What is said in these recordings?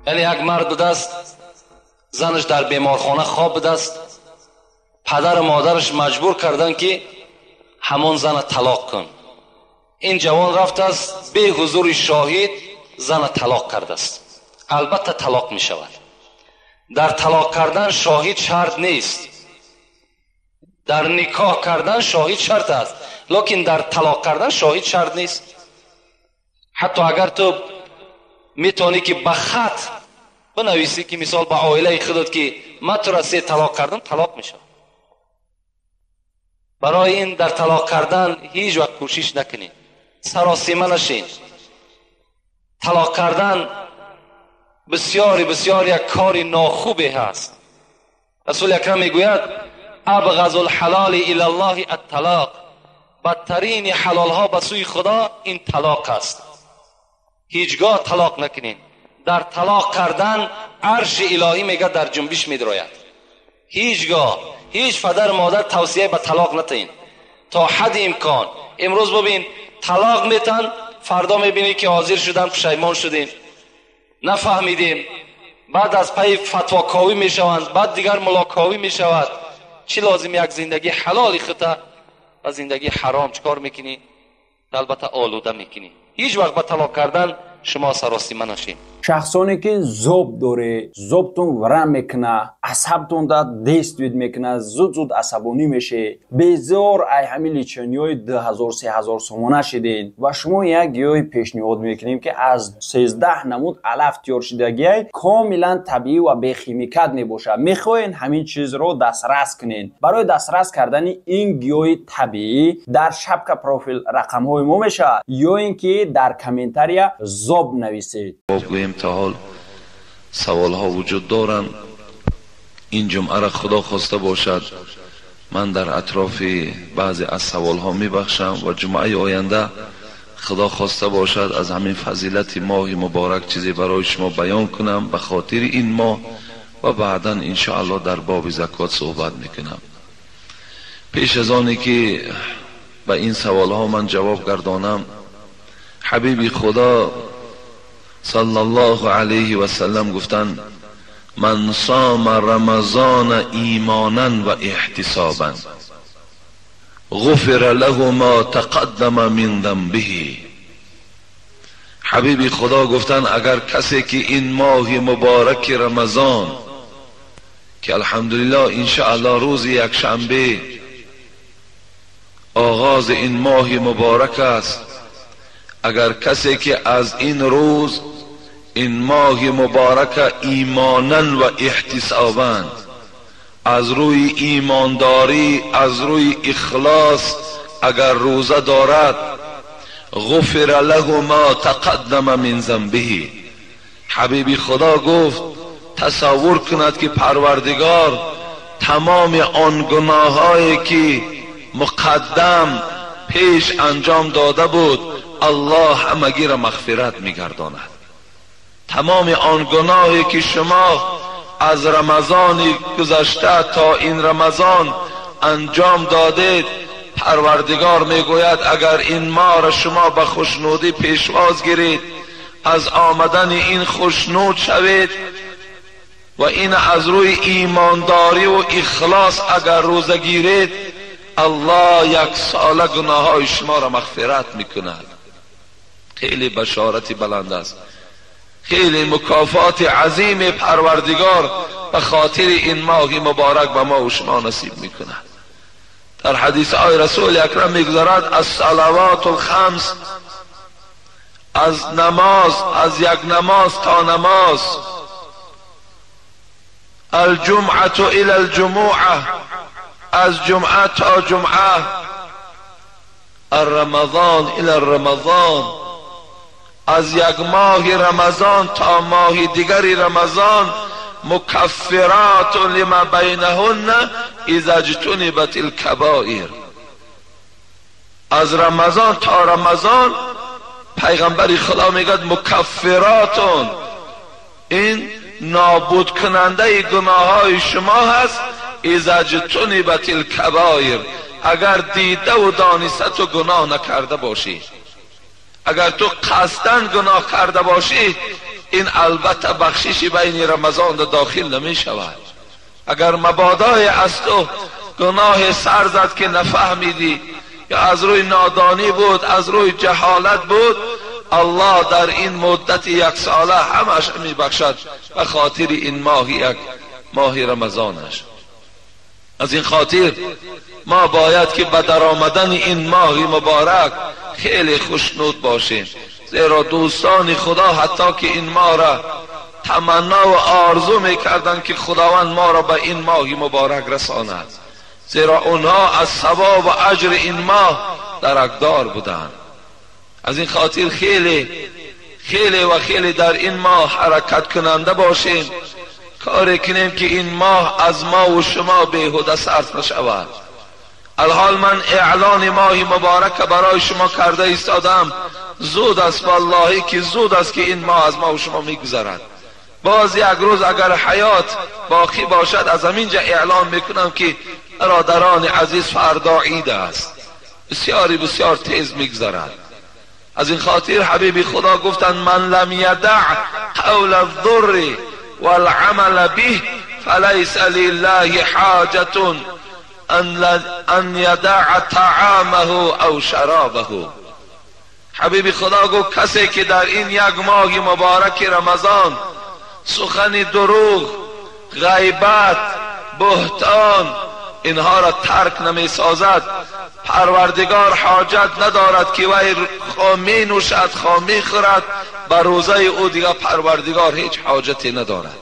Яъне як мард будааст, занаш дар беморхона хоб будааст, падару модараш маҷбур карданд, ки ҳамон зана талоқ кун. Ин ҷавон рафтааст, бе ҳузури шоҳид зана талоқ кардааст. Албатта талоқ мешавад. Дар талоқ кардан шоҳид шарт нест, дар никоҳ кардан шоҳид шарт аст, лекин дар талоқ кардан шоҳид шарт нест. Ҳатто агар ту метавонӣ, ки ба хат бинависӣ, ки мисол ба оилаи худат, ки ман тура се талоқ кардам, талоқ мешавад. Барои ин дар талоқ кардан ҳеҷ вақт кӯшиш накунед, саросима нашин. Талоқ кардан бисёри бисёр як кори нохубе ҳаст. Расули акрам мегӯяд: абғазу лҳалоли илаллоҳи атталоқ. Бадтарини ҳалолҳо ба сӯи Худо ин талоқ аст. Ҳеҷгоҳ талоқ накунед. Дар талоқ кардан арши илоҳӣ мега дар ҷунбиш медрояд. Ҳеҷгоҳ ҳеҷ падар модар тавсия ба талоқ натаин то ҳадди имкон. Имрӯз бибин, талоқ метан, фардо мебинӣ, ки ҳозир шудан, пушаймон шудем, нафаҳмидем, баъд аз пайи фатвоковӣ мешаванд, баъд дигар мулоковӣ мешавад. Чӣ лозим? Як зиндагии ҳалоли хута ва зиндагии ҳаром чӣ кор мекунӣ? Албатта олуда мекунӣ. Ҳеҷ вақт ба талоқ кардан шумо саросима нашед. Шахсоне ки зоб доре, зобтон варам мекуна, асабтон да действует мекуна, зуд зуд асабонӣ меше, безор ай ҳамин лечения ҳои 2000, 3000 сомона шиден, ва шумо як гиёҳи пешниҳод мекунем, ки аз 13 намуд алаф тиёр шидагиай, комилан табиӣ ва бехимикат мебошад. Мехоҳен ҳамин чизро дастрас кунен? Барои дастрас кардани ин гиёҳи табиӣ дар шапка профил рақамҳои мо мешавад ё ин ки дар комментария зоб нависед. Гӯем, то ҳол саволҳо вуҷуд доранд. Ин ҷумъаро, Худо хоста бошад, ман дар атрофи баъзе аз саволҳо мебахшам ва ҷумъаи оянда, Худо хоста бошад, аз ҳамин фазилати моҳи муборак чизе барои шумо баён кунам ба хотири ин моҳ ва баъдан иншоаллоҳ дар боби закот суҳбат мекунам. Пеш аз оне ки ба ин саволҳо ман ҷавоб гардонам, ҳабиби Худо саллаллоҳу алайҳи васаллам гуфтанд: ман сома рамазона имонан ва эҳтисобан ғуфира лаҳу ма тақаддама мин данбиҳи. Ҳабиби Худо гуфтанд, агар касе ки ин моҳи мубораки Рамазон, ки алҳамдулиллоҳ иншааллоҳ рӯзи якшанбе оғози ин моҳи муборак аст, агар касе ки аз ин рӯз ин моҳи муборака имонан ва эҳтисобан, аз рӯи имондорӣ, аз рӯи ихлос агар рӯза дорад, ғуфира лаҳу ма тақаддама мин занбиҳи. Ҳабиби Худо гуфт, тасаввур кунад, ки Парвардигор тамоми он гуноҳҳое ки муқаддам пеш анҷом дода буд, Аллоҳ ҳамагиро мағфират мегардонад. Тамоми он гуноҳе ки шумо аз Рамазони гузашта то ин Рамазон анҷом додед, Парвардигор мегӯяд, агар ин моҳро шумо ба хушнудӣ пешвоз гиред, аз омадани ин хушнуд шавед ва ин аз рӯи имондорӣ ва ихлос агар рӯза гиред, Аллоҳ як сола гуноҳҳои шуморо мағфират мекунад. Хеле башорати баланд аст, хеле мукофоти азими Парвардигор ба хотири ин моҳи муборак ба мо ва шумо насиб мекунад. Дар ҳадисҳои Расули акрам мегузарад: ассалавату лхамс, аз намоз, аз як намоз то намоз, алҷумъату ила алҷумуа, аз ҷумъа то ҷумъа, аррамазон ила рамазон, аз як моҳи Рамазон то моҳи дигари Рамазон, мукаффиратун лима байнаҳунна иза ҷтунибат алкабоир. Аз Рамазон то Рамазон, пайғамбари Худо мегӯяд, мукаффиратун, ин нобудкунандаи гуноҳҳои шумо ҳаст, иза ҷтунибат алкабоир, агар дидаву дониста ту гуноҳ накарда бошӣ. اگر تو قصداً گناه کرده باشی، این البته بخشش بین رمضان داخل نمی شود. اگر مبادای از تو گناه سر زد که نفهمیدی، یا از روی نادانی بود، از روی جهالت بود، الله در این مدت یک ساله همش می بخشد به خاطر این ماه، یک ماه رمضانش. از این خاطر ما باید که به در آمدن این ماه مبارک خیلی خوشنود باشیم، زیرا دوستان خدا حتی که این ماه را تمنا و آرزو میکردند که خداوند ما را به این ماه مبارک رساند، زیرا اونها از ثواب و اجر این ماه درکدار بودند. از این خاطر خیلی خیلی و خیلی در این ماه حرکت کننده باشیم، کاری کنیم که این ماه از ما و شما بیهوده صرف نشود. الحال من اعلان ماه مبارک برای شما کرده ایستادم. زود است، والله که زود است که این ماه از ما و شما میگذرد. باز یک روز اگر حیات باقی باشد از همینجا اعلان میکنم که برادران عزیز فردا عید است. بسیاری بسیار تیز میگذرد. از این خاطر حبیب خدا گفتند من لم یدع قول الضر والعمل به فلیس لله حاجة ان یدع طعامه او شرابه. حبیب خدا گفت کسی که در این یک ماه مبارک رمضان سخن دروغ، غیبت، بهتان اینها را ترک نمی سازد، پروردگار حاجت ندارد که وی خواه می نوشد خواه می خورد، بر روزه او دیگر پروردگار هیچ حاجتی ندارد.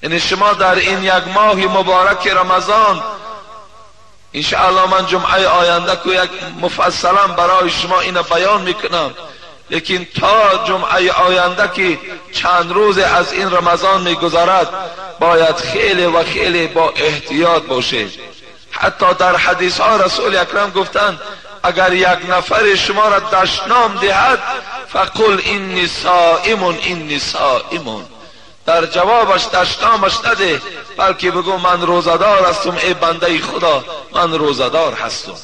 یعنی شما در این یک ماه مبارک رمضان، انشاءالله من جمعه آینده که یک مفصلا برای شما اینو بیان میکنم، لیکن تا جمعه آینده که چند روز از این رمضان میگذرد باید خیلی و خیلی با احتیاط باشید. حتی در حدیث ها رسول اکرم گفتند اگر یک نفر شما را دشنام دهد فقل انی صائم انی صائم، در جوابش دشنامش نده، بلکه بگو من روزه‌دار هستم، ای بنده خدا من روزه‌دار هستم.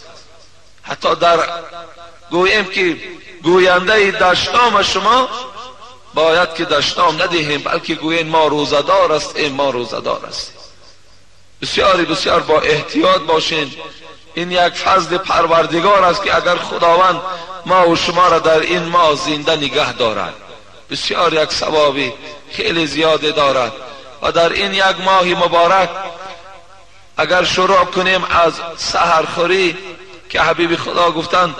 حتی در گوییم که گوینده دشنام شما باید که دشنام ندهیم، بلکه گوییم ما روزه‌دار هستیم، ما روزه‌دار هستیم. بسیاری بسیار با احتیاط باشین. این یک فضل پروردگار است که اگر خداوند ما و شما را در این ماه زنده نگه دارد، بسیار یک ثوابی خیلی زیاده دارد. و در این یک ماه مبارک اگر شروع کنیم از سحرخوری که حبیب خدا گفتند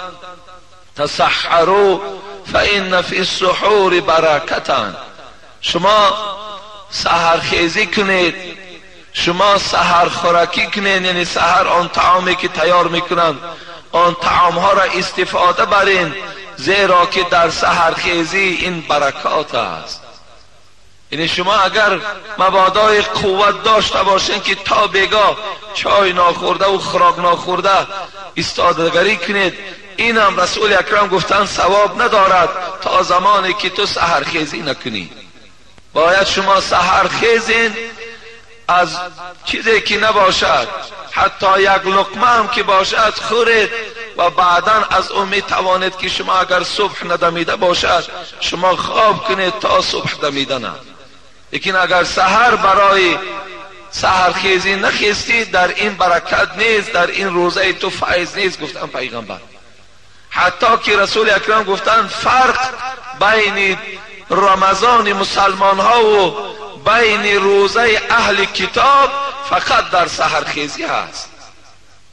تسحروا فإن فی السحور برکتا، شما سحرخیزی کنید، شما سحر خوراکی کنید، یعنی سحر آن طعامی که تیار میکنند آن طعام ها را استفاده برین، زیرا که در سحرخیزی این برکات است. یعنی شما اگر مبادای قوت داشته باشین که تا بگاه چای ناخورده و خوراک ناخورده ایستادگری کنید، این هم رسول اکرم گفتن ثواب ندارد تا زمانی که تو سحرخیزی نکنی. باید شما سحرخیزین از چیزی که نباشد، حتی یک لقمه هم که باشد خورید و بعدا از او می توانید که شما اگر صبح ندمیده باشد شما خواب کنید تا صبح دمیده نه. لیکن اگر سحر برای سحرخیزی نخیستید در این برکت نیست، در این روزه تو فیض نیست، گفتن پیغمبر. حتی که رسول اکرم گفتن فرق بین رمضان مسلمان ها و بین روزه اهل کتاب فقط در سحرخیزی هست.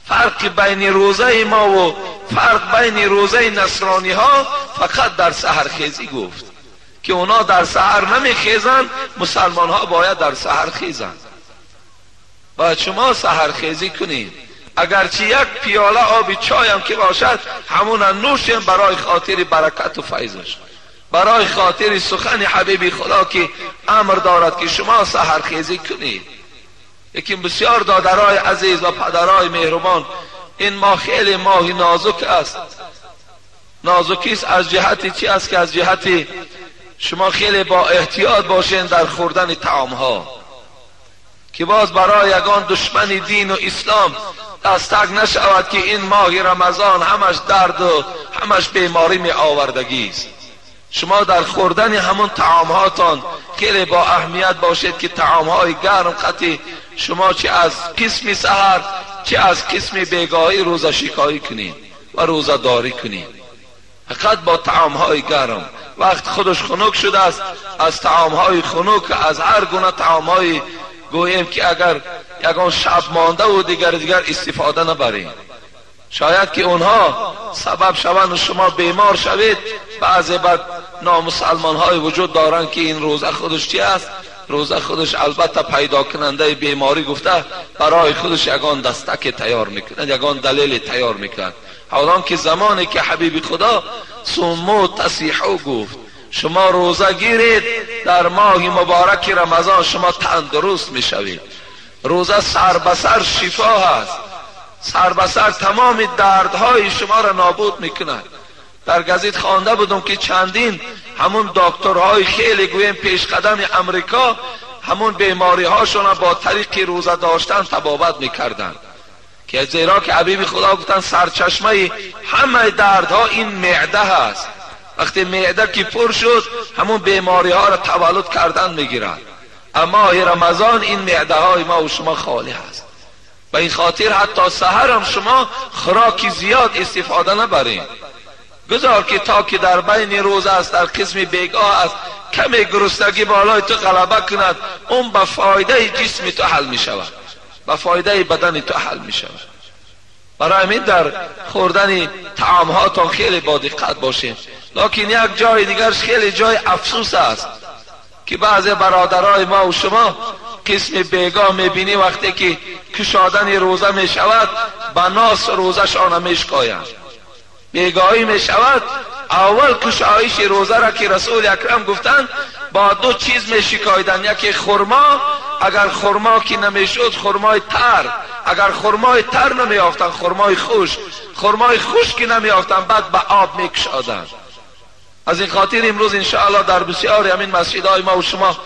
فرق بین روزه ما و فرق بین روزه نصرانی ها فقط در سحرخیزی گفت که اونا در سحر نمیخیزند، مسلمان ها باید در سحر خیزند. باید شما سحرخیزی کنید، اگرچه یک پیاله آب چای هم که باشد همون نوشیم برای خاطر برکت و فیضش، برای خاطر سخن حبیب خدا که امر دارد که شما سحرخیزی کنید. لیکن بسیار دادرای عزیز و پدرای مهربان، این ماه خیلی ماه نازک است. نازکی است از جهت چی است؟ که از جهت شما خیلی با احتیاط باشین در خوردن طعام ها، که باز برای یگان دشمن دین و اسلام دستک نشود که این ماه رمضان همش درد و همش بیماری می آوردگی است. شما در خوردن همون طعام هاتان خیلی با اهمیت باشید که طعام های گرم قطعی شما چه از قسم سحر چه از قسم بیگاهی روزه شکایی کنید و روزه داری کنید. فقط با طعام های گرم. وقت خودش خنک شده است، از طعام های خنک، از هر گونه طعام های گوییم که اگر یگان شب مانده و دیگر استفاده نبریم. شاید که اونها سبب شوند و شما بیمار شوید. بعضی بعد نامسلمان های وجود دارند که این روزه خودش چی است؟ روزه خودش البته پیدا کننده بیماری گفته برای خودش یگان دستک تیار میکنند، یگان دلیل تیار میکنند. حالان که زمانی که حبیب خدا صوموا تصیحوا گفت شما روزه گیرید در ماه مبارک رمضان شما تندرست میشوید. روزه سر به سر شفا هست، سر به سر تمام دردهای شما را نابود میکند. در گزیت خوانده بودم که چندین همون دکترهای خیلی گویم پیش قدم امریکا همون بیماری هاشون با طریق روزه داشتن طبابت میکردن، که زیرا که حبیب خدا گفتن سرچشمه همه دردها این معده هست. وقتی معده که پر شد همون بیماری ها را تولد کردن میگیرد. اما رمضان این معده های ما و شما خالی هست. به این خاطر حتی سحر هم شما خوراکی زیاد استفاده نبرین. گذار که تا که در بین روز است، در قسم بیگاه است، کمی گرسنگی بالای تو غلبه کند، اون به فایده جسم تو حل می شود، به فایده بدن تو حل می شود. برای همین در خوردن طعام هاتون خیلی با دقت باشین. لکن یک جای دیگرش خیلی جای افسوس است که بعضی برادرای ما و شما قسم بیگاه میبینی وقتی که کشادن روزه میشود به ناس روزش آن میشکایند. بیگاهی میشود اول کشایش روزه را که رسول اکرم گفتند با دو چیز میشکایدن، یکی خرما، اگر خرما که نمیشد خرمای تر، اگر خرمای تر نمیافتن خرمای خشک، خرمای خشک که نمیافتن بعد به آب میکشادن. از این خاطر امروز انشاءالله در بسیاری همین مسجدهای ما و شما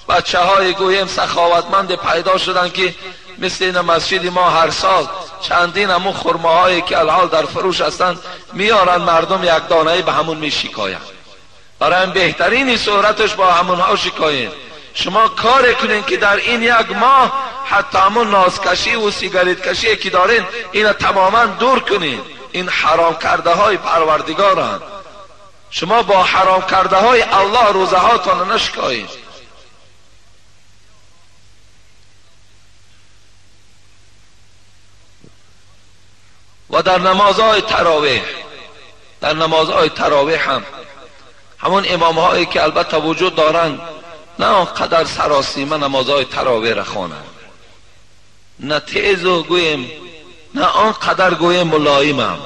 بچه های گویم سخاوتمند پیدا شدن که مثل این مسجد ما هر سال چندین همون خرماهایی که الحال در فروش هستند میارن، مردم یک دانه به همون میشکایند. برای این بهترین صورتش با همونها شکایند. شما کار کنین که در این یک ماه حتی همون نازکشی و سیگارت کشی که دارین اینا تماما دور کنین. این حرام کرده های پروردگارند. شما با حرام کرده های الله روزه هاتان نشکایید. و در نمازهای تراویح، در نمازهای تراویح هم همون امام هایی که البته وجود دارند نه آنقدر سراسیمه نمازهای تراویح را خوانند، نه تیز و گویم نه آنقدر گویم ملایمم.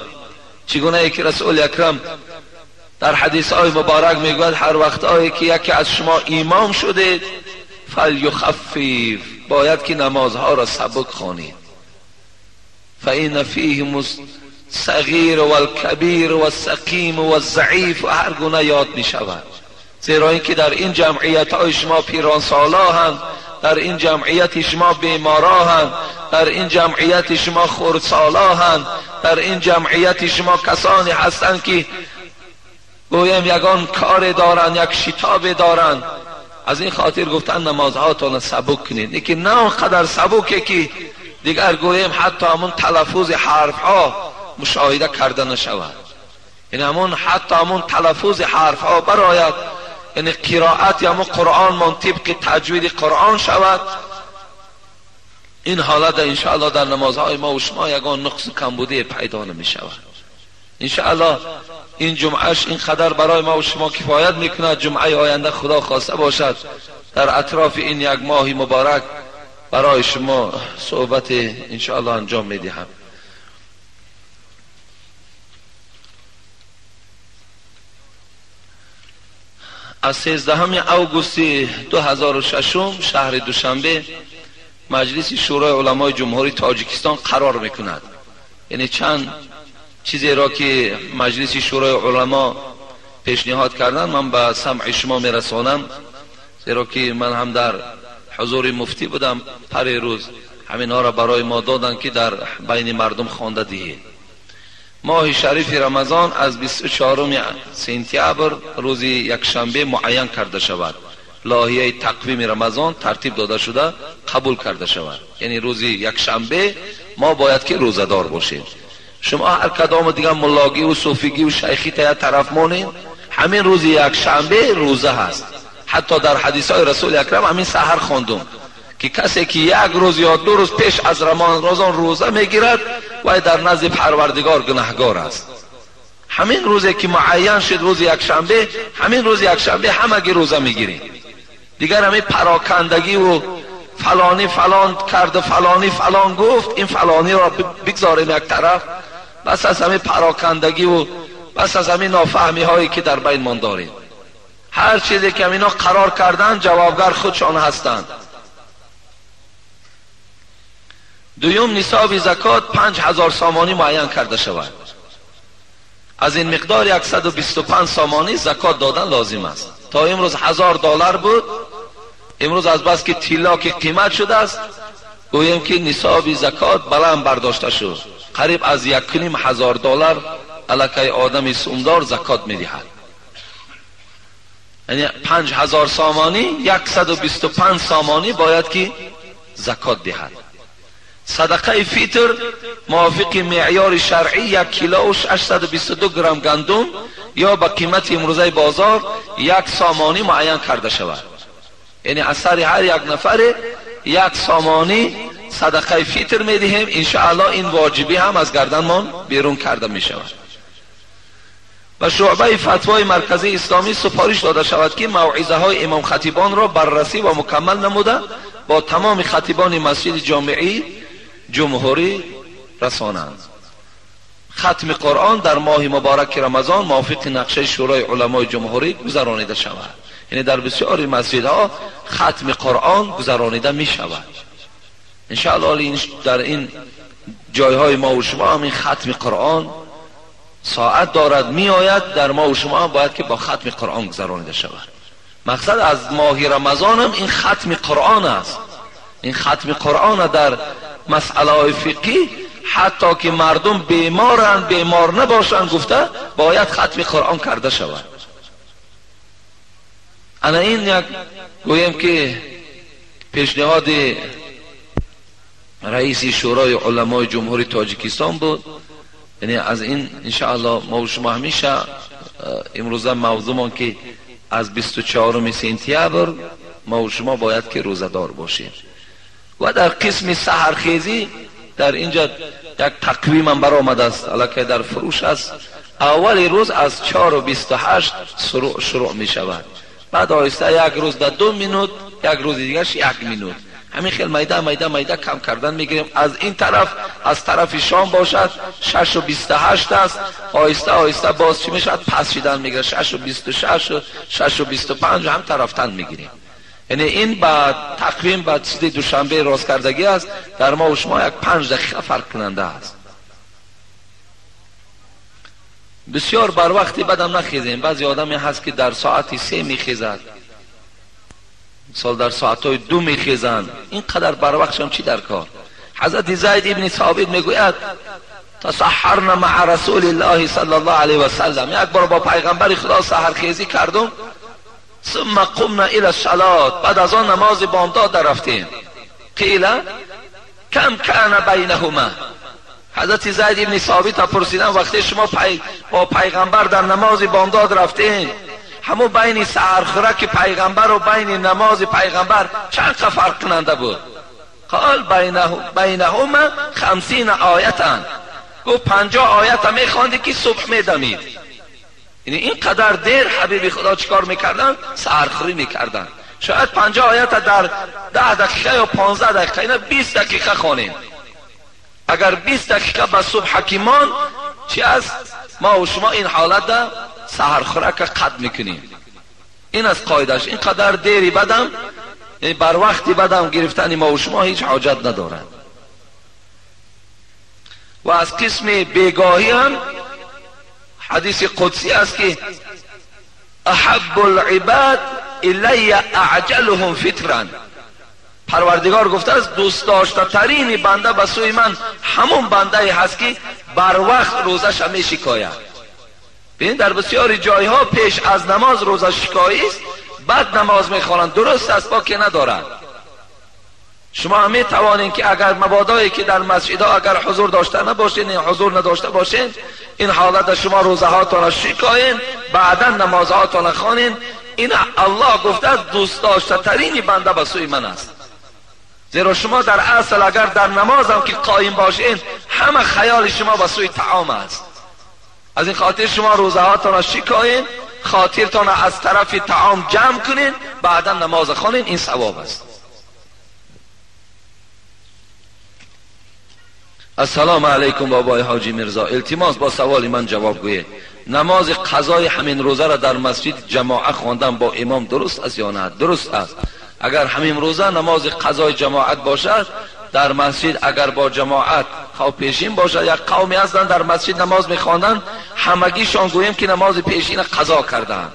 چگونه ای که رسول اکرم در حدیث های مبارک میگوید هر وقت هایی که یکی از شما امام شدید فلیخفف، باید که نمازها را سبک خوانید. فإن فیهم الصغیر والکبیر والسقیم والضعیف، و هر گونه یاد می شود. زیرا اینکه در این جمعیت های شما پیران سالا هستند، در این جمعیت شما بیمارا هستند، در این جمعیت شما خردسالا هستند، در این جمعیت شما کسانی هستند که گویم یگان کار دارند، یک شتاب دارند. از این خاطر گفتن نمازهاتان سبک کنید، لیکن نه آنقدر سبکه که دیگر گویم حتی همون تلفظ حرف ها مشاهده کرده نشود. یعنی همون حتی همون تلفظ حرف ها براید، یعنی قرائت یا همون قرآن من طبق تجوید قرآن شود. این حالت انشاءالله در نمازهای ما و شما یگان نقص و کمبودی پیدا نمی شود. انشاءالله این جمعهش اینقدر برای ما و شما کفایت میکند. جمعه آینده خدا خواسته باشد در اطراف این یک ماه مبارک برای شما صحبت انشاءالله انجام میدهم. از 13 اوگوست 2006 شهر دوشنبه مجلس شورای علمای جمهوری تاجیکستان قرار میکند. یعنی چند چیزی را که مجلس شورای علما پیشنهاد کردن من به سمع شما میرسانم، زیرا که من هم در حضور مفتی بودم پری روز، ҳаминҳоро барои мо доданд ки дар байни мардум хонда диҳед. Моҳи шарифи Рамазон аз 24 сентябр рӯзи якшанбе муайян карда шавад. Лоиҳаи тақвими Рамазон тартиб дода шуда қабул карда шавад. Яъне рӯзи якшанбе мо бояд ки рӯзадор бошем. Шумо ҳар кадому дигар муллогӣ ва суфигӣ ва шайхӣ та як тараф монед, ҳамин рӯзи якшанбе рӯза ҳаст. Ҳатто дар ҳадисҳои расули акрам ҳамин саҳар хондум ки касе ки як рӯз ё ду рӯз пеш аз Рамазон рӯза мегирад, вай дар назди Парвардигор гунаҳгор аст. Ҳамин рӯзе ки муайян шуд рӯзи якшанбе, ҳамин рӯзи якшанбе ҳамагӣ рӯза мегирем. Дигар ҳамин парокандагӣ ва фалонӣ фалон кард, фалонӣ фалон гуфт, ин фалониро бигзорем як тараф. Бас аз ҳамин парокандагӣ ва бас аз ҳамин нофаҳмиҳое ки дар байнмон дорем. Ҳар чизе ки ҳамино қарор карданд, ҷавобгар худшон ҳастанд. Дуюм, нисоби закот 5000 сомонӣ муайян карда шавад. Аз ин миқдор 125 сомонӣ закот додан лозим аст. То имрӯз $1000 буд, имрӯз аз бас ки тилло ки қимат шудааст, гӯем ки нисоби закот баланд бардошта шуд. Қариб аз $1500 аллакай одами сумдор закот медиҳад. Яъне 5000 сомонӣ, 125 сомонӣ бояд ки закот диҳад. Садақаи фитр мувофиқи меъёри шаръӣ 1 кило 622 грамм гандум ё ба қимати имрӯзаи бозор 1 сомонӣ муайян карда шавад. Яъне аз сари ҳар як нафаре 1 сомонӣ садақаи фитр медиҳем. Иншоаллоҳ ин воҷибӣ ҳам аз гарданмон берун карда мешавад. Ба шуъбаи фатвои марказии исломӣ супориш дода шавад ки мавъизаҳои имомхатибонро баррасӣ ва мукаммал намуда бо тамоми хатибони масҷиди ҷомеӣ ҷумҳурӣ расонанд. Хатми Қуръон дар моҳи мубораки Рамазон мувофиқи нақшаи Шӯрои уламои ҷумҳурӣ гузаронида шавад. Яъне дар бисёри масҷидҳо хатми Қуръон гузаронида мешавад. Иншоаллоҳ дар ин ҷойҳои мо ва шумо ҳам ин хатми Қуръон соат дорад меояд, дар мо ва шумо ҳам бояд ки бо хатми Қуръон гузаронида шавад. Мақсад аз моҳи Рамазон ҳам ин хатми Қуръон аст. Ин хатми Қуръон дар масъалаҳои фиқҳӣ ҳатто ки мардум беморанд, бемор набошанд гуфта бояд хатми Қуръон карда шавад. Ана ин як гӯем ки пешниҳоди раиси Шӯрои уламои ҷумҳурии Тоҷикистон буд. Яъне аз ин иншоаллоҳ мо ва шумо ҳамеша имрӯза мавзӯмон ки аз 24 сентябр мо ва шумо бояд ки рӯзадор бошем. Ва дар қисми саҳархезӣ дар инҷа як тақвимам баромадааст, аллакай дар фурӯш аст. Аввали рӯз аз 4:28 шурӯъ мешавад. Баъд оҳиста як рӯз дар 2 минут, як рӯзи дигараш 1 минут. Ҳамин хел майда майда майда кам кардан мегирем. Аз ин тараф, аз тарафи шом бошад 6:28 аст. Оҳиста оҳиста боз чӣ мешавад? Пас шидан мегирад 6:26, 6:25 ҳам тарафтан мегирем. Яъне ин ба тақвим ба чизи душанбе рост кардагӣ аст. Дар мо ва шумо як 5 дақиқа фарқ кунанда аст. Бисёр бар вақти бадам нахезем. Баъзе одаме ҳаст ки дар соати 3 мехезад, мисол дар соатҳои 2 мехезанд. Ин қадар барвақтшам чӣ дар кор? Ҳазрати Зайд ибни Собит мегӯяд: тасаҳарна маа расулиллоҳи саллаллоҳу алайҳи васаллам. Як бор бо пайғамбари Худо саҳархезӣ кардум. ثم قمنا الى الصلاة. بعد از آن نماز بامداد در رفتیم. قیل کم کان بینهما. حضرت زید ابن ثابت پرسیدن وقتی شما با پیغمبر در نماز بامداد رفتین، همون بین سحرخورک پیغمبر و بین نماز پیغمبر چند فرق کننده بود؟ قال بینهما 50 آیتا. گفت 50 آیت میخواندی که صبح میدمید. یعنی اینقدر دیر حبیب خدا چیکار میکردن؟ سحرخوری میکردن. شاید 50 آیت در 10 دقیقه یا 15 دقیقه، اینا 20 دقیقه خوانیم. اگر 20 دقیقه به صبح حکیمان چی است؟ ما و شما این حالت ده سحرخورک قد میکنیم. این از قاعدش. اینقدر دیری بدم، یعنی بر وقتی بدم گرفتن ما و شما هیچ حاجت ندارد. و از قسم بیگاهی هم حدیث قدسی است که احب العباد الی اعجلهم فطرا. پروردگار گفته است دوست داشته ترین بنده به سوی من همون بنده هست که بر وقت روزش می شکاید. ببین در بسیاری جایها پیش از نماز روزه شکایی است، بعد نماز میخوانند. درست است، باکی ندارند. شما هم می توانید که اگر مبادایی که در مسجدها اگر حضور داشته نباشین، حضور نداشته باشین، این حالت شما روزه هاتون را شکاین، بعدا نمازهاتون خوانین. این الله گفته است دوست داشته ترین بنده به سوی من است. زیرا شما در اصل اگر در نماز هم که قایم باشین، همه خیال شما به سوی طعام است. از این خاطر شما روزه هاتون را شکاین، خاطرتان را از طرف طعام جمع کنین، بعدا نماز خوانین، این ثواب است. السلام علیکم بابای حاجی میرزا، التماس با سوال من جواب گویه. نماز قضای همین روزه را در مسجد جماعه خواندن با امام درست است یا نه؟ درست است. اگر همین روزه نماز قضای جماعت باشد در مسجد، اگر با جماعت خواه پیشین باشد، یک قومی هستند در مسجد نماز میخواندند، همگیشان گوییم که نماز پیشین قضا کردند.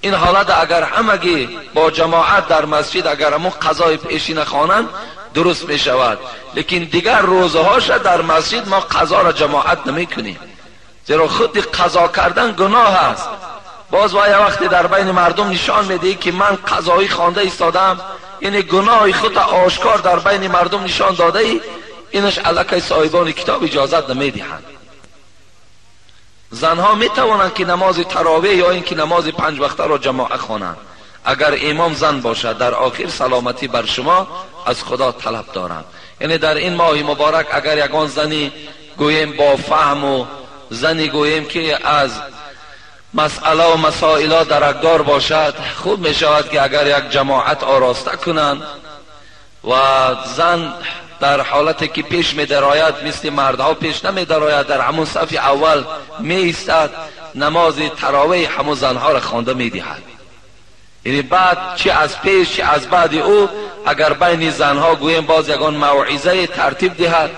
این حالت اگر همگی با جماعت در مسجد اگر همون قضای پیشین خوانند درست می شود. لیکن دیگر روزه هاش در مسجد ما قضا را جماعت نمی کنیم، زیرا خود قضا کردن گناه است. باز وای وقتی در بین مردم نشان میدهی که من قضایی خوانده ایستادم، یعنی گناه خود آشکار در بین مردم نشان داده ای، اینش الکی صاحبان کتاب اجازت نمیدهند. زنها می توانند که نماز تراویح یا اینکه نماز پنج وقته را جماعه خوانند اگر امام زن باشد. در آخر سلامتی بر شما از خدا طلب دارم. یعنی در این ماه مبارک اگر یگان زنی گوییم با فهم و زنی گوییم که از مسئله و مسائل درکدار باشد، خوب می شود که اگر یک جماعت آراسته کنند و زن در حالتی که پیش می درآید مثل مردها پیش نمی درآید، در همون صف اول می ایستد، نماز تراویح همون زنها را خوانده می دهد. یعنی بعد چه از پیش چه از بعد او اگر بین زنها گوییم باز یگان موعظه ترتیب دهد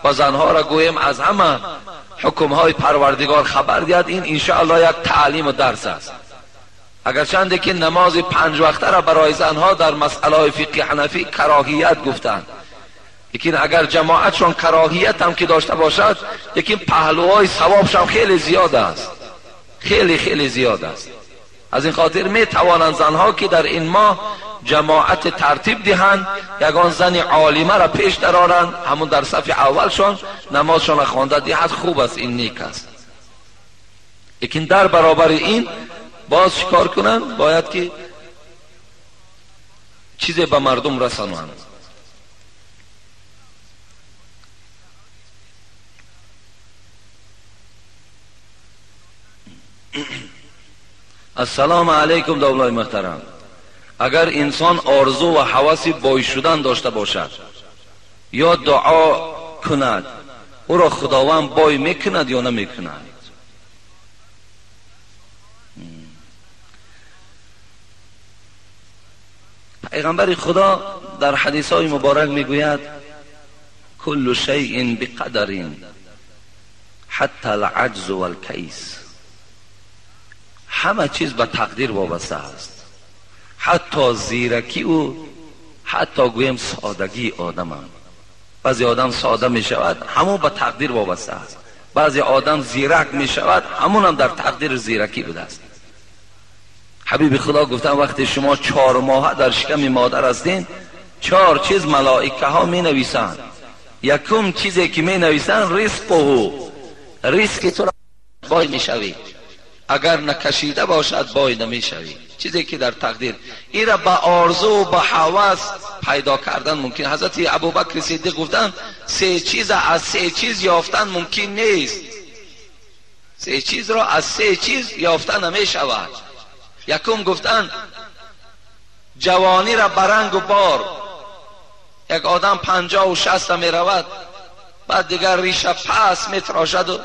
و زنها را گوییم از همه حکمهای پروردگار خبر دهد، این انشاءالله یک تعلیم و درس است. اگر چنده که نماز پنج وقته را برای زنها در مسئله فقه حنفی کراهیت گفتند، لیکن اگر جماعتشان کراهیت هم که داشته باشد، لیکن پهلوهای ثوابشان خیلی زیاد است، خیلی خیلی زیاد است. از این خاطر می توانند زنها که در این ماه جماعت ترتیب دهند، یگان زن عالمه را پیش درآرند، همون در صف اولشان نمازشان خوانده دهد، خوب است، این نیک است. لیکن در برابر این باز چیکار کنند؟ باید که چیزی به مردم رسانند. السلام علیکم دولای محترم. اگر انسان آرزو و هوس بای شدن داشته باشد یا دعا کند، او را خداوند بای میکند یا نمیکند؟ پیغمبر خدا در حدیث های مبارک میگوید کل شیء بقدر حتی العجز والکیس. همه چیز به تقدیر وابسته است، حتی زیرکی او، حتی گویم سادگی آدم هم. بعضی آدم ساده می شود، همون به تقدیر وابسته است. بعضی آدم زیرک می شود، همون هم در تقدیر زیرکی بوده است. حبیب خدا گفتن وقتی شما 4 ماه در شکم مادر هستین، 4 چیز ملائکه ها می نویسند. یکم چیزی که می نویسند رزقه، رزق تو را بای می شوی، اگر نکشیده باشد بای نمیشوی. چیزی که در تقدیر، این را به آرزو و به هوس پیدا کردن ممکن. حضرت ابوبکر صدیق گفتن 3 چیز از 3 چیز یافتن ممکن نیست. 3 چیز را از 3 چیز یافتن نمیشود. یکم گفتن جوانی را برنگ و بار. یک آدم 50 و 60 می رود، بعد دیگر ریشه پس میتراشد و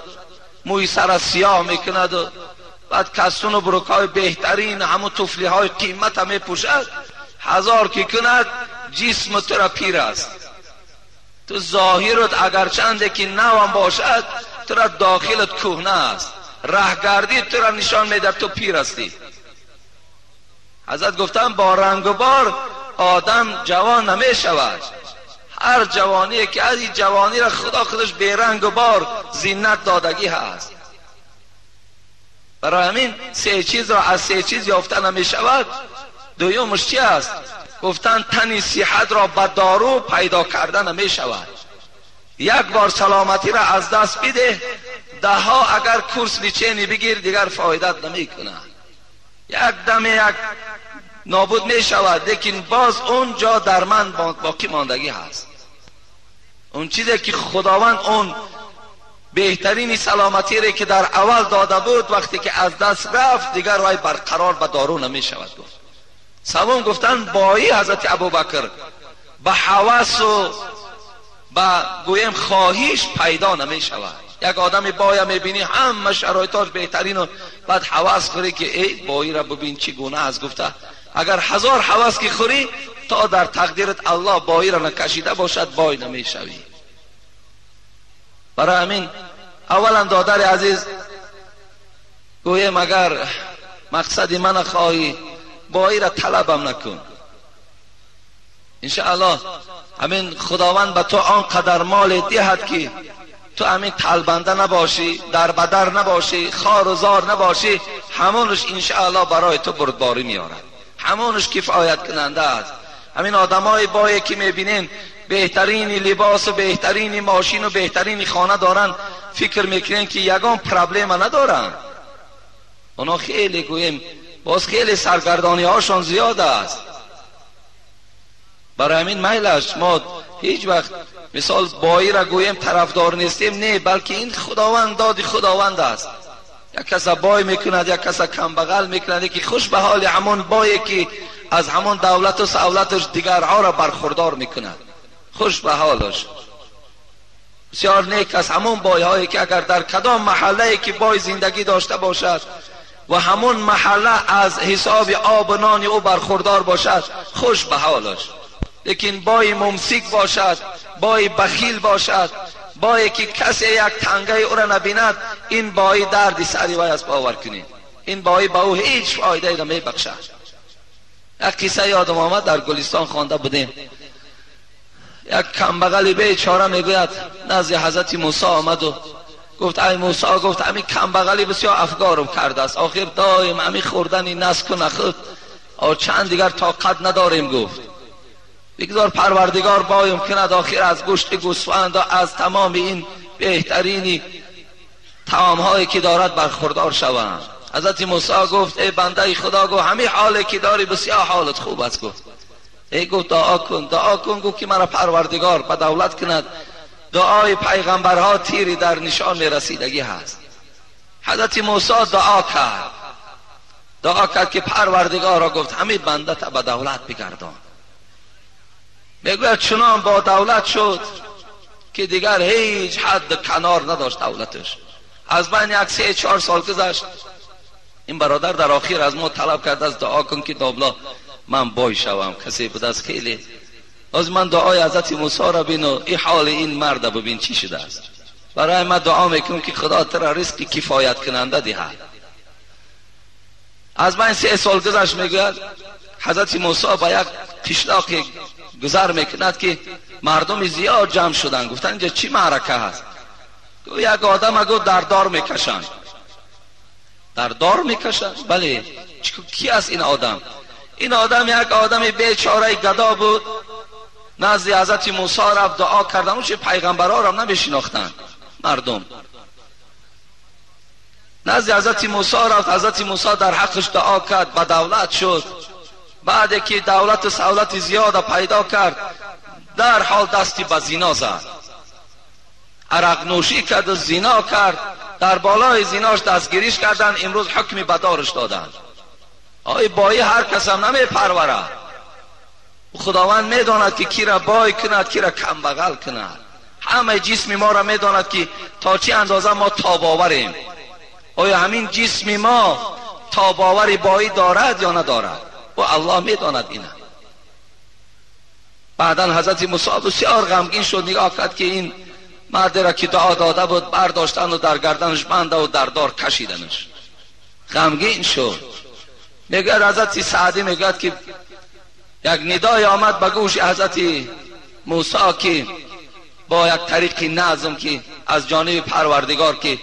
موی سر سیاه میکند و بعد کستون و بروکای بهترین همون توفلی های قیمت هم میپوشد، هزار که کند جسم تو را پیر است. تو ظاهرت اگر چنده که نو هم باشد، تو را داخلت کهنه است. رهگردی تو را نشان میده تو پیر هستی. حضرت گفتن با رنگ و بار آدم جوان نمی شود. هر جوانی که از این جوانی را خدا خودش بیرنگ و بار زینت دادگی هست. برای همین سه چیز را از سه چیز یافته نمی شود. دویمش چی است؟ گفتن تنی صحت را به دارو پیدا کرده نمی شود. یک بار سلامتی را از دست بده، ده ها اگر کورس лечения بگیر دیگر فایدت نمی کند. یک دم یک نابود می شود، لیکن باز اونجا در من باقی ماندگی هست. اون چیزی که خداوند اون بهترین سلامتی را که در اول داده بود وقتی که از دست رفت دیگر وای برقرار به دارو نمی شود. گفت سوم گفتن بایی حضرت ابوبکر به هوس و به گویم خواهیش پیدا نمی شود. یک آدم بایا میبینی همه شرایطاش بهترین و بعد هوس خوری که ای بایی را ببین چی گونه است. گفته اگر هزار هوس که خوری تا در تقدیرت الله بایی را نکشیده باشد بای نمیشوی. برای همین اولا دادر عزیز گویم اگر مقصد من خواهی بایی را طلبم نکن. انشاءالله همین خداوند به تو آنقدر مال دهد که تو همین طلبنده نباشی، در بدر نباشی، خار و زار نباشی، همونش انشاءالله برای تو بردباری میارد، همونش کفایت کننده است. همین آدمای بایی که میبینین بهترین لباس و بهترین ماشین و بهترین خانه دارن، فکر میکنین که یگان проблема ندارن. اونا خیلی گوییم باز خیلی سرگردانی هاشون زیاد است. برای همین میلش ما هیچ وقت مثال بایی را گوییم طرفدار نیستیم، نه، بلکه این خداوند دادی خداوند است. یک کس بای میکند، یک کس کم بغل میکند، یکی خوش به حال همون بایی که از همون دولت و سولتش دیگرها را برخوردار میکند، خوش به حالش. بسیار نیک است همون بای هایی که اگر در کدام محله که بای زندگی داشته باشد و همون محله از حساب آب و نان او برخوردار باشد، خوش به حالش. لیکن بای ممسک باشد، بای بخیل باشد، بای که کسی یک تنگه او را نبیند، این بای دردی سری وای است. باور کنید این بای به او هیچ فایده نمی بخشد. یک قصه یادم آمد، در گلستان خوانده بودیم. یک کمبغلی بیچاره میگوید نزد حضرت موسی آمد و گفت ای موسی، گفت همین کمبغلی بسیار افگارم کرده است، آخر دایم همین خوردن نسک و نخود چند دیگر طاقت نداریم. گفت بگذار پروردگار بایم کند، آخر از گوشت گوسفند و از تمام این بهترینی طعام هایی که دارد برخوردار شوند. حضرت موسی گفت ای بنده خدا، گفت همین حالی که داری بسیار حالت خوب است. گفت ای، گفت دعا کن، دعا کن، گفت که مرا پروردگار به دولت کند. دعای پیغمبرها تیری در نشان رسیدگی هست. حضرت موسی دعا کرد، دعا کرد که پروردگار را گفت همین بنده تا به دولت بگردان. میگوید چنان با دولت شد که دیگر هیچ حد کنار نداشت دولتش. از بین یک 3-4 سال گذشت. این برادر در آخر از ما طلب کرد از دعا کن که دابلا من بای شوم، کسی بود از خیلی از من دعای حضرت موسی را بین و این حال این مرد ببین چی شده است. برای من دعا میکنم که خدا ترا رزق کفایت کننده دهد. از من 3 سال گذشت. میگوید حضرت موسی با یک قشلاق گذر میکند که مردم زیاد جمع شدن. گفتن اینجا چی معرکه هست؟ یک آدم گفت در دار میکشند. در دار میکشند؟ بله. کی است این آدم؟ این آدم یک آدم بیچاره گدا بود. نزد حضرت موسی رفت دعا کردن. اون چه پیغمبرها را نمیشناختند مردم. نزد حضرت موسی رفت، حضرت موسی در حقش دعا کرد، به دولت شد. بعد که دولت و سولت زیاد پیدا کرد، در حال دستی به زینا زد، عرق نوشی کرد و زینا کرد. در بالای زیناش دستگیریش کردن، امروز حکمی بدارش دادن. آی بایی هر کس هم نمی پروره. خداوند میداند که کی را بای کند، کی را کم بغل کند. همه جسم ما را میداند که تا چه اندازه ما تاباوریم. آیا همین جسم ما تاباور بایی دارد یا ندارد؟ و الله میداند اینه. بعدا حضرت موسی بسیار غمگین شد، نگاه کرد که این مرد را که دعا داده بود برداشتن و در گردنش بنده و در دار کشیدنش. غمگین شد. میگه حضرت سعدی میگه که یک ندای آمد به گوش حضرت موسی که با یک طریق نظم که از جانب پروردگار که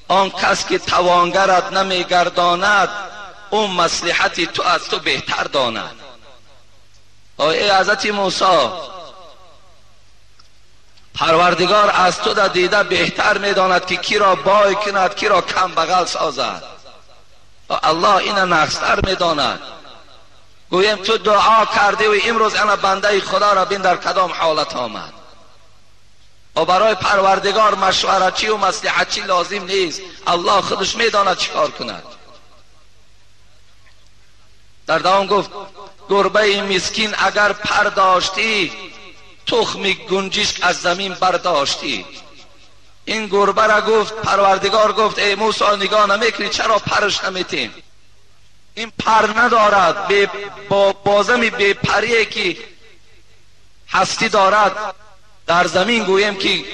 آن کس که توانگرت نمیگرداند او مصلحت تو از تو بهتر داند. ای حضرت موسی، پروردگار از تو در دیده بهتر میداند که کی را بای کند، کی را کم بغل سازد. الله اینا نقصتر میداند. گویم تو دعا کردی و امروز انا بنده خدا را بین در کدام حالت آمد. و برای پروردگار مشورتی و مصلحتی لازم نیست، الله خودش میداند چیکار کند. در دوام گفت گربه مسکین اگر پر داشتی، تخم گنجشک از زمین برداشتی. این گربه را گفت پروردگار گفت ای موسی نگاه نمیکنی چرا پرش نمیتیم؟ این پر ندارد، با بازم بی پریه که هستی دارد در زمین گوییم که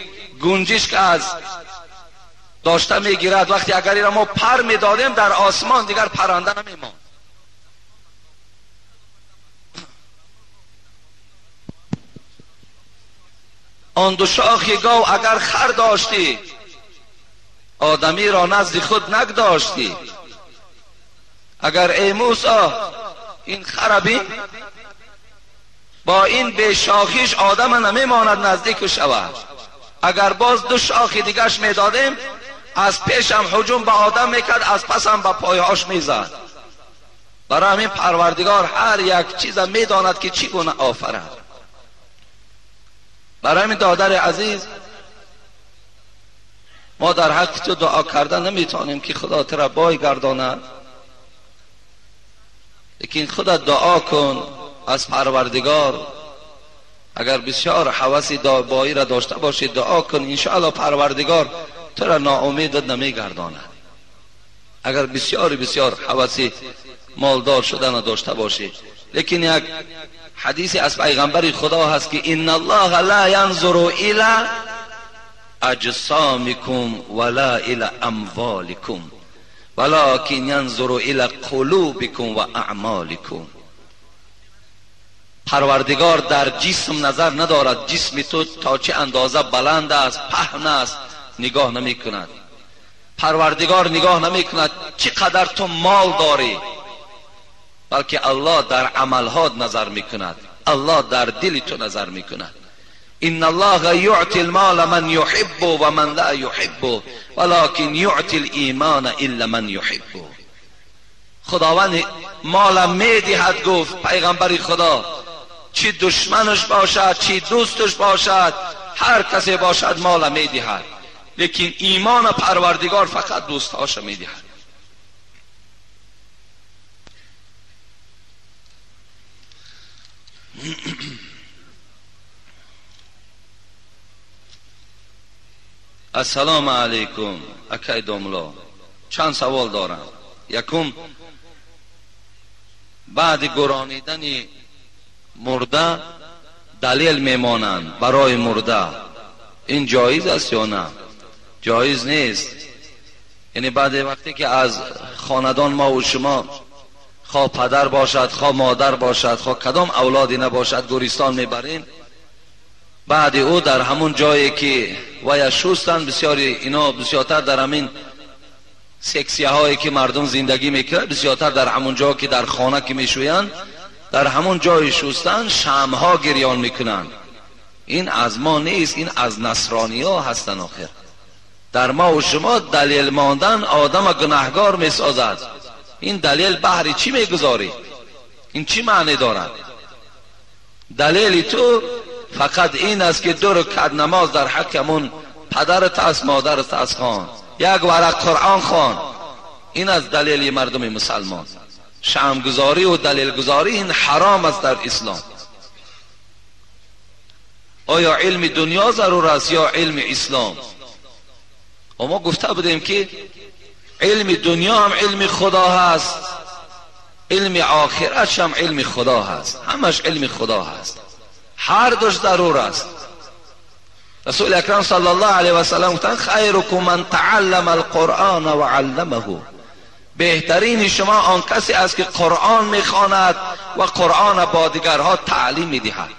گنجشک از داشته میگیرد. وقتی اگر این را ما پر میدادیم در آسمان دیگر پرنده نمیماند. آن دو شاخ گاو اگر خر داشتی، آدمی را نزد خود نگداشتی. اگر ای موسی این خر بین، با این به شاخیش آدم نمیماند نزدیک شود. اگر باز دو شاخی دیگرش میدادیم از پیشم هجوم به آدم میکرد، از پسم به پایهاش میزد. برای همین پروردگار هر یک چیز میداند که چی گونه آفرد. برای همین دادر عزیز، ما در حق تو دعا کردن نمیتونیم که خدا تو را بای گرداند، لیکن خدا دعا کن از پروردگار. اگر بسیار حوث بایی را داشته باشی دعا کن، انشاءالله پروردگار تو را ناامیدت نمیگرداند. اگر بسیار بسیار حوث مالدار شدن را داشته باشی. لیکن یک حدیث از پیغمبر خدا هست که ان الله لا ینظر الی اجسامکم ولا الی اموالکم ولکن ینظر الی قلوبکم و اعمالکم. پروردگار در جسم نظر ندارد، جسم تو تا چه اندازه بلند است، پهن است، نگاه نمی کند. پروردگار نگاه نمی کند چقدر تو مال داری، بلکه الله در عملهات نظر می کند، الله در دل تو نظر می کند. ان الله یعطی المال من یحب و من لا یحب ولکن یعطی الایمان الا من یحب. خداوند مال میدهد، گفت پیغمبر خدا، چی دشمنش باشد چی دوستش باشد، هر کسی باشد مال میدهد، لیکن ایمان پروردگار فقط دوستهاش میدهد. السلام علیکم اکای دوملا، چند سوال دارم. یکم، بعد گرانیدن مرده دلیل میمانند برای مرده، این جایز است یا نه؟ جایز نیست. یعنی بعد وقتی که از خاندان ما و شما، خواه پدر باشد خواه مادر باشد خواه کدام اولادی نباشد، گورستان میبریم، بعد او در همون جایی که ویا شستن، بسیاری اینا بسیارتر در همین سکسیه هایی که مردم زندگی میکنن، بسیارتر در همون جا که در خانه که میشویند، در همون جای شستن شمع‌ها گریان میکنن. این از ما نیست، این از نصرانی ها هستن. آخر در ما و شما دلیل ماندن آدم گناهگار میسازد. این دلیل بهری چی میگذاری؟ این چی معنی دارد؟ دلیل تو فقط این است که دو رکعت نماز در حق همون پدرت است مادرت است خوان، یک ورق قرآن خوان. این از دلیل مردم مسلمان. شمع‌گذاری و دلیل گذاری این حرام است در اسلام. آیا علم دنیا ضرور است یا علم اسلام؟ و ما گفته بودیم که علم دنیا هم علم خدا هست، علم آخرت هم علم خدا هست، همش علم خدا هست، هر دوش ضرور است. رسول اکرم صلی الله علیه و سلم گفتند خیرکم من تعلم القرآن و علمه. بهترین شما آن کسی است که قرآن میخواند و قرآن با دیگرها تعلیم میدهد.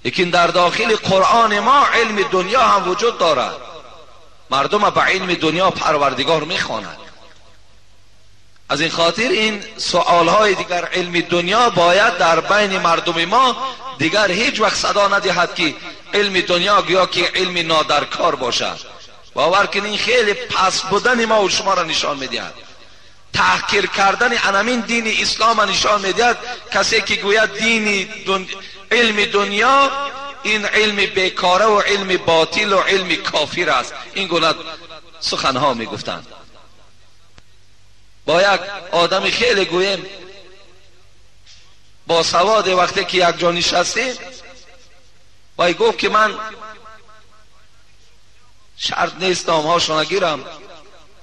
لیکن در داخل قرآن ما علم دنیا هم وجود دارد. مردم به علم دنیا پروردگار میخواند. از این خاطر این سوالهای دیگر علم دنیا باید در بین مردم ما دیگر هیچ وقت صدا ندهد که علم دنیا گویا که علم نادرکار باشد. باور کنین خیلی پس بودن ما و شما را نشان میدهد. تحقیر کردن انمین دین اسلام نشان میدهد. کسی که گوید دین علم دنیا این علم بیکاره و علم باطل و علم کافر است، این گونه سخنها میگفتند. با یک آدم خیلی گویم با سواد وقتی که یک جا نشستیم، وای گفت که من شرط نیست نامهاشو نگیرم،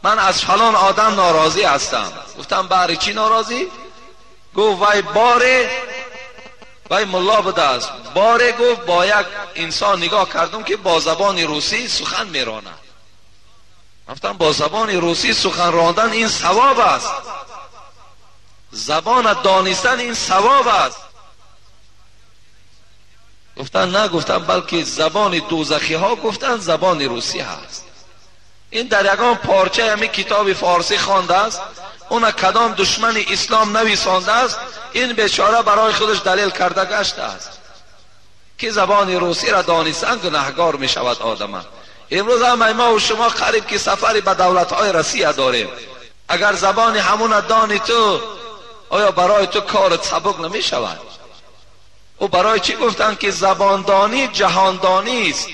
من از فلان آدم ناراضی هستم. گفتم برای چی ناراضی؟ گفت وای باره وای ملا بوده است، باره گفت با یک انسان نگاه کردم که با زبان روسی سخن میراند. گفتم با زبان روسی سخن راندن این ثواب است، زبان دانستن این ثواب است. گفتن نه، گفتم بلکه زبان دوزخی ها گفتن زبان روسی هست. این در یگان پارچه همی کتاب فارسی خوانده است، اون کدام دشمن اسلام نویسانده است، این بیچاره برای خودش دلیل کرده گشته است که زبان روسی را دانستن گناهگار می شود آدم. امروز هم ما و شما قریب که سفری به دولت‌های روسیه داریم، اگر زبان همون دانی تو، آیا برای تو کارت سبک نمی شود؟ او برای چی گفتن که زباندانی جهاندانی است؟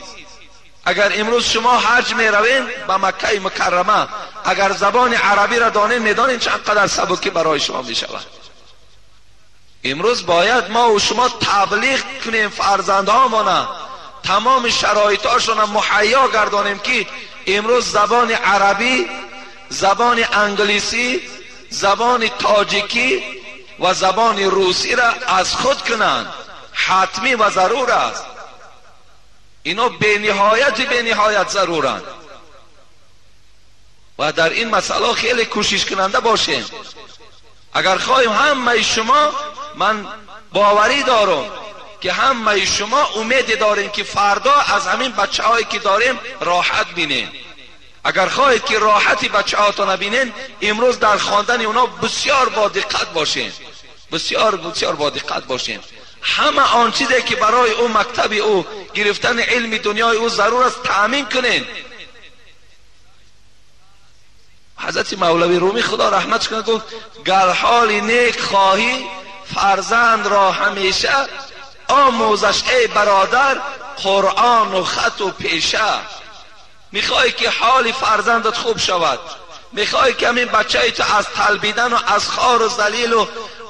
اگر امروز شما حج می روین به مکه مکرمه، اگر زبان عربی را دانین، میدانین چقدر سبکی برای شما می شود. امروز باید ما و شما تبلیغ کنیم فرزندهامانه، تمام شرایطاشون مهیا گردانیم که امروز زبان عربی، زبان انگلیسی، زبان تاجیکی و زبان روسی را از خود کنند. حتمی و ضرور است. اینا به نهایت ضرورند و در این مسئله خیلی کوشش کننده باشیم. اگر خواهیم همه شما، من باوری دارم که همه شما امید داریم که فردا از همین بچه هایی که داریم راحت بینیم. اگر خواهید که راحتی بچه هاتون بینین، امروز در خواندن اونا بسیار با دقت باشین، بسیار بسیار با دقت باشین. همه آن چیزی که برای او مکتب او گرفتن علم دنیای او ضرور است تأمین کنین. حضرت مولوی رومی خدا رحمتش کنه گفت گر حال نیک خواهی فرزند را همیشه آموزش ای برادر قرآن و خط و پیشه. میخوای که حال فرزندت خوب شود، میخوای که همین بچه تو از طلبیدن و از خار و ذلیل و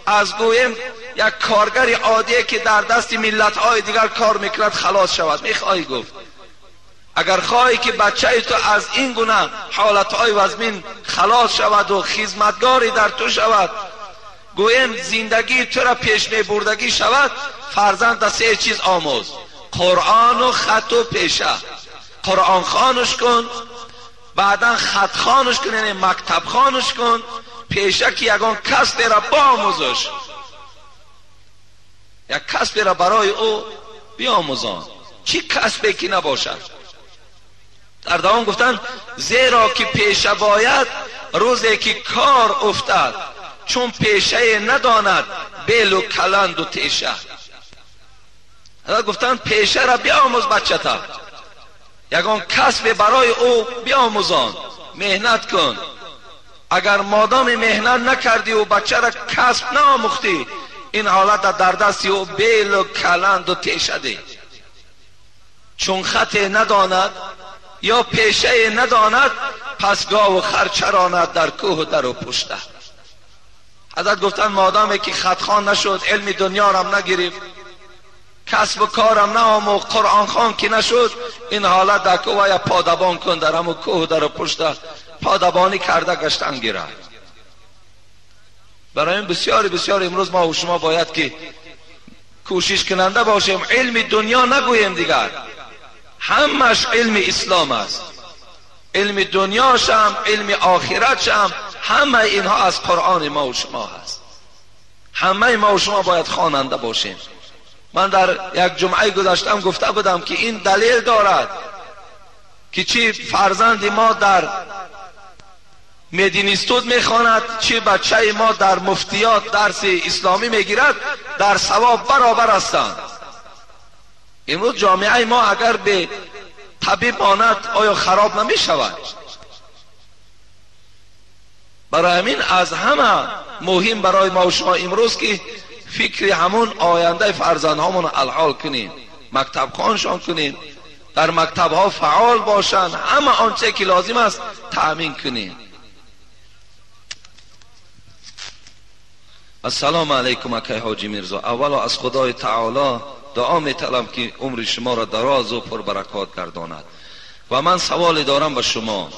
از گویم یک کارگر عادیه که در دست ملت‌های دیگر کار میکند خلاص شود، میخوای؟ گفت اگر خواهی که بچه تو از این گونه حالتهای وزمین خلاص شود و خدمتگاری در تو شود، گویم زندگی تو را پیش میبردگی شود، فرزند سه چیز آموز: قرآن و خط و پیشه. قرآن خوانش کن، بعدا خط خوانش کن، یعنی مکتب خوانش کن، پیشه که یگان کسب را بیاموزش، یک کسب را برای او بیاموزان، چی کسبی که نباشد. در دوام گفتن زیرا که پیشه باید روزی که کار افتد، چون پیشه نداند بیل و کلند و تیشه. گفتن پیشه را بیاموز بچه تا، یگان کسب برای او بیاموزان، مهنت کن. اگر مادام مهنت نکردی و بچه را کسب نآموختی، این حالت در دستی او بیل و کلند و تیشه ده. چون خط نداند یا پیشه نداند، پس گاو و خر چراند در کوه و در و پشته. حضرت گفتن مادامی که خطخوان نشد، علم دنیا رم نگرفت، کسب و کارم نآموخت، قرآن خوان که نشد، این حالت در کوه یا پادبان کن، در همو کوه در و پشته پادبانی کرده گشتن گیرد. برای این بسیار بسیار امروز ما و شما باید که کوشش کننده باشیم، علم دنیا نگوییم دیگر، همش علم اسلام است، علم دنیاش هم علم آخرتش هم همه اینها از قرآن ما و شما هست. همه ما و شما باید خواننده باشیم. من در یک جمعه گذشتم گفته بودم که این دلیل دارد که چی فرزند ما در مدینیستود میخواند، چی بچه ما در مفتیات درس اسلامی میگیرد، در ثواب برابر هستند. امروز جامعه ما اگر به طبیب ماند آیا خراب نمی شود؟ برای همین از همه مهم برای ما و شما امروز که فکر همون آینده فرزندهامون الحال کنیم، مکتب خوانشان کنیم، در مکتب ها فعال باشند، همه آنچه که لازم است تأمین کنیم. السلام علیکم اکای حاجی میرزا. اولا از خدای تعالی دعا میطلبم که عمر شما را دراز و پربرکات گرداند. و من سوالی دارم به شما.